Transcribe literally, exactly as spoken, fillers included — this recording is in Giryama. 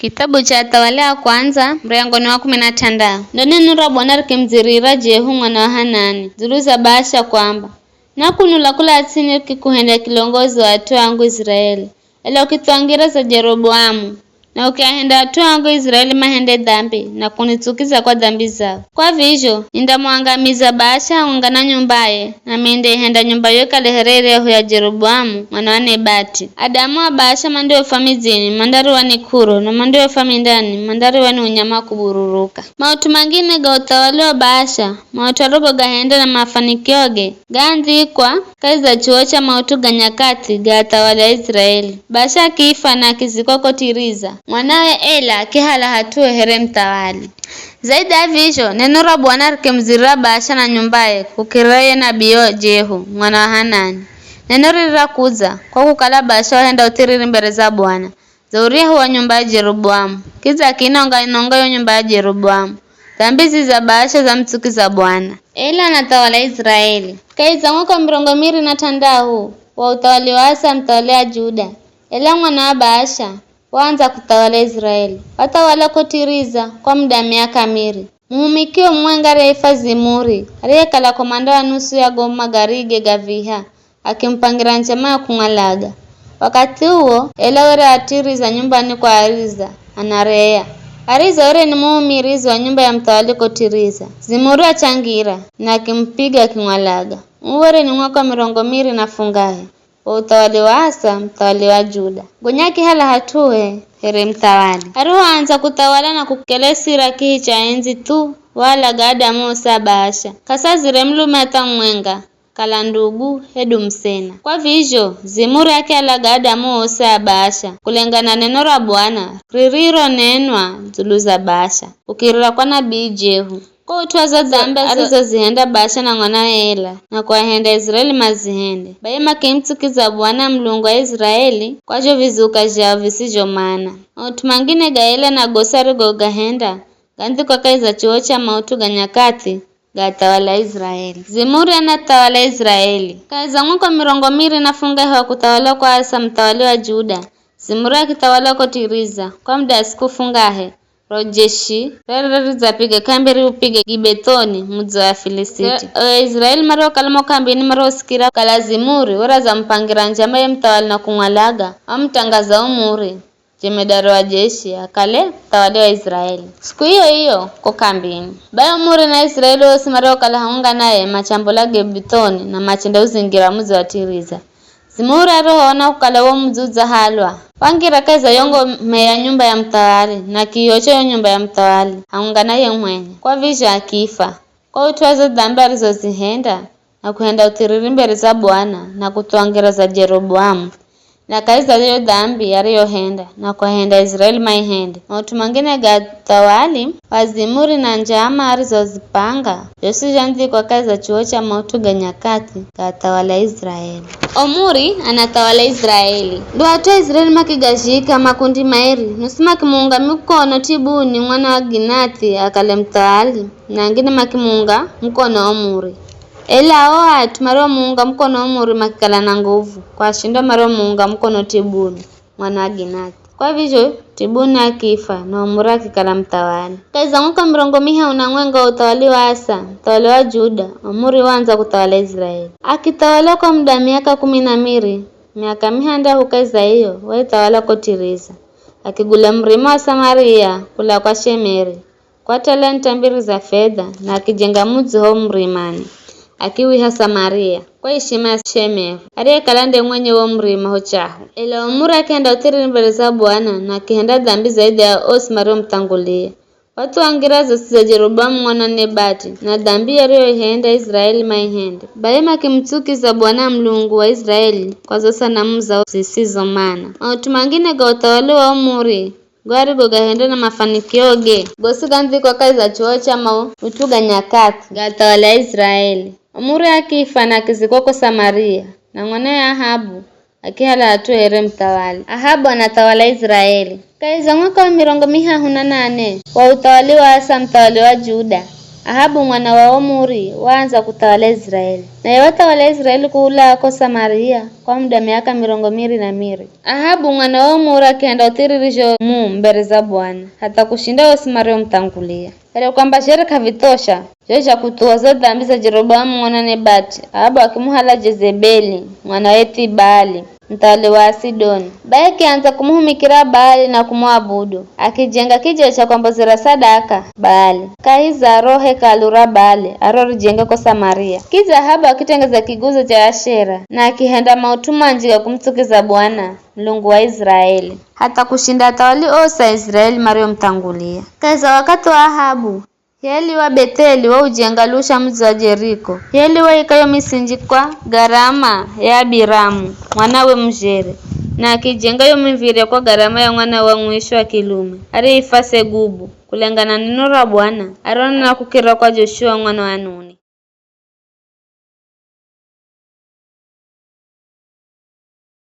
Kitabu cha Athawali a Kwandza, muryango ni wa kumi na th'andahu. Ndo neno ra Bwana rikimudzirira Jehu mwana wa Hanani, dzulu za Baasha kwamba, "Nakunula kula ts'ini rikikuhenda kilongozi wa at'u angu Israeli, ela ukithuwangira za Jeroboamu, na ukiahenda at'u angu Israeli mahende dhambi na kunitsukiza kwa dhambi zao. Kwa vizho, nindamuangamiza Baasha hamwenga na nyumbaye, nami nindaihenda nyumba yo ikale here iryahu ya Jeroboamu mwana wa Nebati. Adamu a Baasha mandiofwa midzini, mandariwa ni k'uro, na mandiofwa mindani, mandariwa ni unyama wa kubururuka." Maut'u mangine ga uthawali wa Baasha, maut'u arogogahenda na mafanikioge, gaandhikwa kahi za chuwo cha maut'u ga nyakathi ga athawali a Israeli. Baasha akifa na akizikwa ko Tiriza. Mwanawe Ela akihala hat'uhe here muthawali. Zaidi ya vizho, neno ra Bwana rikimudzirira Baasha na nyumbaye kukirira ye nabii Jehu, mwana wa Hanani. Neno riri rakudza, kwa kukala Baasha wahenda uthiriri mbere za Bwana, dza uryahu wa nyumba ya Jeroboamu, kidza akiinonga-inonga yo nyumba ya Jeroboamu. Dhambi zi za Baasha zamutsukiza Bwana. Ela anathawala Israeli. Kahi za mwaka wa mirongo miri na th'andahu wa uthawali wa Asa muthawali wa Juda, Ela mwana wa Baasha waandza kuthawala Israeli. Wathawala ko Tiriza kwa muda wa miaka miri. Muhumikio mumwenga ariyeifwa Zimuri, ariyekala komanda wa nusu ya go magarige ga viha, akimupangira njama ya kumwalaga. Wakathi uwo, Ela were a Tiriza nyumbani kwa Ariza, anareya. Ariza were ni muhumirizi wa nyumba ya muthawali ko Tiriza. Zimuri achangira, na akimupiga akimwalaga. Uu were ni mwaka wa mirongo miri na fungahe wa uthawali wa Asa, muthawali wa Juda. Gonya akihala hat'uhe here muthawali. Arihoandza kuthawala na kukelesira kihi cha endzi thu, waalaga adamu osi a Baasha. K'asazire mulume hatha mumwenga, kala ndugu, hedu musena. Kwa vizho, Zimuri akialaga adamu osi a Baasha, kulengana na neno ra Bwana, ririronenwa dzulu za Baasha, kukirira kwa nabii Jehu. Ko ut'u wa zo dhambi arizozihenda Baasha na mwanawe Ela, na kuahenda Israeli mazihende. Bai makimutsukiza Bwana Mulungu wa Israeli kwa zho vizuka zhao visizho mana. Maut'u mangine ga Ela na gosi arigogahenda, gandhikwa kahi za chuwo cha maut'u ga nyakathi ga athawali a Israeli. Zimuri anathawala Israeli. Kahi za mwaka wa mirongo miri na fungahe wa kuthawala kwa Asa muthawali wa Juda, Zimuri akithawala ko Tiriza kwa muda wa siku fungahe. Ro jeshi rere ridzapiga kambi riupige Gibethoni, mudzi wa Afilisiti. Aisraeli mariokala mo kambini marihosikira kukala Zimuri were adzamupangira njama ye muthawali na kumwalaga, wamutangaza Omuri, jemedari wa jeshi, akale muthawali wa Israeli siku iyo iyo ko kambini. Bai Omuri na Aisraeli osi mariokala hamwenga naye machambola Gibethoni na machendauzingira mudzi wa Tiriza. Zimuri arihoona kukala wo mudzi udzahalwa, wangira kahi za yo ngome ya nyumba ya muthawali, na kiio cha yo nyumba ya muthawali, hamwenga na ye mwenye. Kwa vizho akifa, kwa ut'u wa zo dhambi arizozihenda, na kuhenda uthiriri mbere za Bwana, na kuthuwangira za Jeroboamu, na kahi za yo dhambi ariyohenda, na kuahenda Israeli maihende. Maut'u mangine ga uthawali wa Zimuri na njama arizozipanga, zhosi zhandhikwa kahi za chuwo cha maut'u ga nyakathi ga athawali a Israeli. Omuri anathawala Israeli. Ndo at'u a Israeli makigazhika makundi mairi, nusu makimuunga mukono Tibuni mwana wa Ginathi akale muthawali, na angine makimuunga mukono Omuri. Ela o at'u mariomuunga mukono Omuri makikala na nguvu kwashinda mariomuunga mukono Tibuni mwana wa Ginathi. Kwa vizho, Tibuni akifa, na Omuri akikala muthawali. Kahi za mwaka mirongo mihahu na mwenga wa uthawali wa Asa, muthawali wa Juda, Omuri waandza kuthawala Israeli. Akithawala kwa muda wa miaka kumi na miri, miaka mihandahu kahi za iyo, waithawala ko Tiriza. Akigula murima wa Samaria kula kwa Shemeri, kwa talanta mbiri za fedha, na akijenga mudzi ho murimani, akiwiha Samaria, kwa ishima ya Shemeri, ariyekala nde mwenye wo murima ho chaho. Ela Omuri akihenda uthiriri mbere za Bwana, na akihenda dhambi zaidi ya osi mariomuthangulia. Wathuwangira zosi za Jeroboamu mwana wa Nebati, na dhambi ariyoihenda Israeli maihende. Bai makimutsukiza Bwana Mulungu wa Israeli kwa zo sanamu zao zisizo mana. Maut'u mangine ga uthawali wa Omuri, go arigogahenda na mafanikioge, gosi gandhikwa kahi za chuwo cha maut'u ga nyakathi ga athawali a Israeli. Omuri akifa na akizikwa ko Samaria, na mwanaye Ahabu akihala hat'u here muthawali. Ahabu anathawala Israeli. Kahi za mwaka wa mirongo mihahu na nane wa uthawali wa Asa muthawali wa Juda, Ahabu mwana wa Omuri waandza kuthawala Israeli. Naye wathawala Israeli kuulaa ko Samaria kwa muda miaka mirongo miri na miri. Ahabu mwana wa Omuri akihenda uthiriri zhomu mbere za Bwana, hatha kushinda osi mariomuthangulia. Here kwamba zhere k'avithosha, zho zha kuthuwa zo dhambi za Jeroboamu mwana Nebati, Ahabu akimuhala Jezebeli mwana wa Ethibaali, muthawali wa Asidoni. Bai akiandza kumuhumikira Baali na kumuabudu, akijenga kija cha kwambozera sadaka Baali kahi za ro hekalu ra Baali arorijenga ko Samaria. Kidza Ahabu akitengeza kiguzo cha Ashera na akihenda maut'u manji ga kumutsukiza Bwana, Mulungu wa Israeli, hatha kushinda athawali osi a Israeli mariomuthangulia. Kahi za wakathi wa Ahabu, Hieli wa Betheli waujenga lusha mudzi wa Jeriko. Hieli waika yo misinji kwa garama ya Abiramu mwanawe mujere, na akijenga yo miviri kwa garama ya mwana wa mwisho wa kilume ariifwa Segubu, kulengana na neno ra Bwana aronena kukira kwa Joshua mwana wa Nuni.